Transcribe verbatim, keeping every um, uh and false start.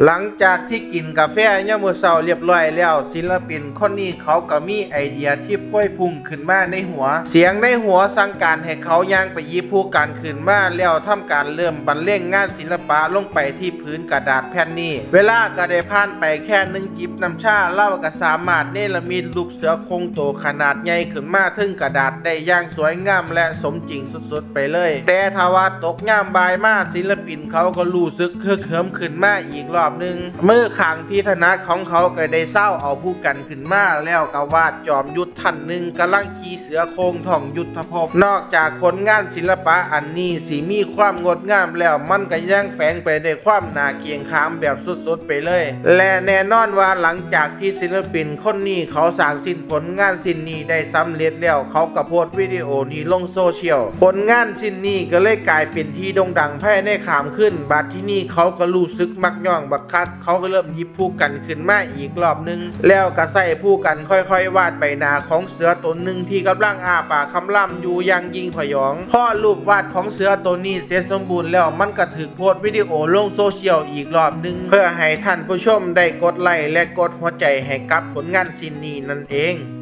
หลังจากที่กินกาแฟยามมื้อเช้าเรียบร้อยแล้ว ศิลปินคนนี้เขาก็มีไอเดียที่พวยพุ่งขึ้นมาในหัว เสียงในหัวสั่งการให้เขาย่างไปหยิบภูกันขึ้นมา แล้วทำการเริ่มบรรเลงงานศิลปะลงไปที่ผืนกระดาษแผ่นนี้ เวลาก็ได้ผ่านไปแค่หนึ่งจิบน้ำชา ลาวก็สามารถเนรมิตรูปเสือโคร่งโตขนาดใหญ่ขึ้นมาเทิงกระดาษได้อย่างสวยงามและสมจริงสุดๆไปเลย แต่ทว่าตกยามบ่ายมา ศิลปินเขาก็รู้สึกฮึกเหิมขึ้นมาอีกรอบหนึ่ง มือข้างที่ถนัดของเขาก็ได้เซาเอาภูกันขึ้นมา แล้วก็วาดจอมยุทธท่านหนึ่งกำลังขี่เสือโคร่งท่องยุทธภพ นอกจากผลงานศิลปะอันนี้สิมีความงดงามแล้ว มันก็ยังแฝงไปด้วยความน่าเกรงขามแบบสุดๆไปเลย และแน่นอนว่าหลังจากที่ศิลปินคนนี้เขาสร้างสิ้นผลงานชิ้นนี้ได้สำเร็จแล้ว เขาก็โพสต์วิดีโอนี้ลงโซเชียล ผลงานชิ้นนี้ก็เลยกลายเป็นที่โด่งดังภายในข้ามคืน บัดที่นี่เขาก็รู้สึกมักย่องบักคัก เขาก็เริ่มหยิบภูกันขึ้นมาอีกรอบหนึ่ง แล้วก็ใช้ภูกันค่อยๆวาดใบหน้าของเสือตนหนึ่งที่กำลังอ้าปากคำร่ำอยู่อย่างยิ่งผยอง พอรูปวาดของเสือตัวนี้เสร็จสมบูรณ์แล้ว มันก็ถูกโพสต์วิดีโอลงโซเชียลอีกรอบหนึ่ง เพื่อให้ท่านผู้ชมได้กดไลค์และกดหัวใจให้กับผลงานชิ้นนี้นั่นเอง